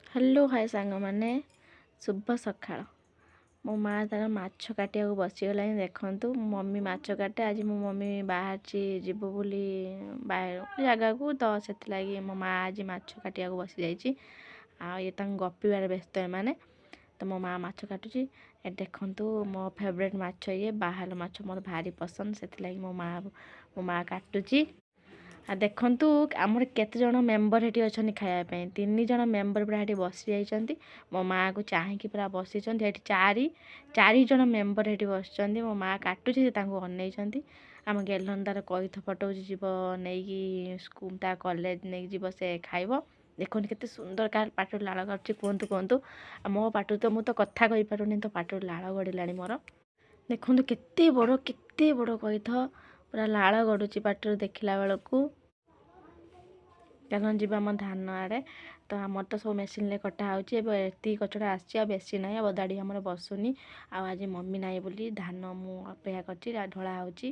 Hello hi ସାଙ୍ଗମାନେ, ଶୁଭ ସକାଳ। ମୋ ମା' ତାର ମାଛ କାଟିବାକୁ ବସିଗଲାଣି। ଦେଖନ୍ତୁ, ମମି ମାଛ କାଟେ। ଆଜି ମୋ ମମି ବାହାରିଛି ଯିବ ବୋଲି ଜାଗାକୁ, ତ ସେଥିଲାଗି ମୋ ମା' ଆଜି ମାଛ କାଟିବାକୁ ବସିଯାଇଛି। ଆଉ ଇଏ ତାଙ୍କୁ ଗପିବାରେ ବ୍ୟସ୍ତ ଏମାନେ। ତ ମୋ ମା' ମାଛ କାଟୁଛି। ଏ ଦେଖନ୍ତୁ, ମୋ ଫେଭରେଟ୍ ମାଛ ଇଏ ବାହାଲ ମାଛ ମୋର ଭାରି ପସନ୍ଦ, ସେଥିଲାଗି ମୋ ମା' କାଟୁଛି। ଆଉ ଦେଖନ୍ତୁ, ଆମର କେତେ ଜଣ ମେମ୍ବର ଏଠି ଅଛନ୍ତି ଖାଇବା ପାଇଁ। ତିନି ଜଣ ମେମ୍ବର ପୁରା ଏଠି ବସିଯାଇଛନ୍ତି, ମୋ ମାଆକୁ ଚାହିଁକି ପୁରା ବସିଛନ୍ତି ଏଠି। ଚାରି ଚାରି ଜଣ ମେମ୍ବର ଏଠି ବସିଛନ୍ତି। ମୋ ମାଆ କାଟୁଛି, ସେ ତାଙ୍କୁ ଅନେଇଛନ୍ତି। ଆମ ଗେହ୍ଲନ ତାର କଇଥ ଫଟଉଛି, ଯିବ ନେଇକି ତା କଲେଜ ନେଇକି ଯିବ, ସେ ଖାଇବ। ଦେଖନ୍ତୁ କେତେ ସୁନ୍ଦର, କାହାର ପାଟିରୁ ଲାଳ ଗଡ଼ୁଛି? କୁହନ୍ତୁ କୁହନ୍ତୁ। ଆଉ ମୋ ପାଟିରୁ ତ ମୁଁ ତ କଥା କହିପାରୁନି, ତ ପାଟିରୁ ଲାଳ ଗଡ଼ିଲାଣି ମୋର। ଦେଖନ୍ତୁ କେତେ ବଡ଼, କେତେ ବଡ଼ କଇଥ, ପୁରା ଲାଳ ଗଡ଼ୁଛି ପାଟିରୁ ଦେଖିଲା ବେଳକୁ। ଚାଲନ୍ତୁ ଯିବା ଆମ ଧାନ ଆଡ଼େ। ତ ଆମର ତ ସବୁ ମେସିନ୍ରେ କଟା ହେଉଛି। ଏବେ ଏତିକି କଚଡ଼ା ଆସିଛି, ଆଉ ବେଶୀ ନାହିଁ। ଆଉ ବଦାଡ଼ି ଆମର ବସୁନି। ଆଉ ଆଜି ମମି ନାହିଁ ବୋଲି ଧାନ ମୁଁ ଅପେକ୍ଷା କରିଛି, ଢଳା ହେଉଛି।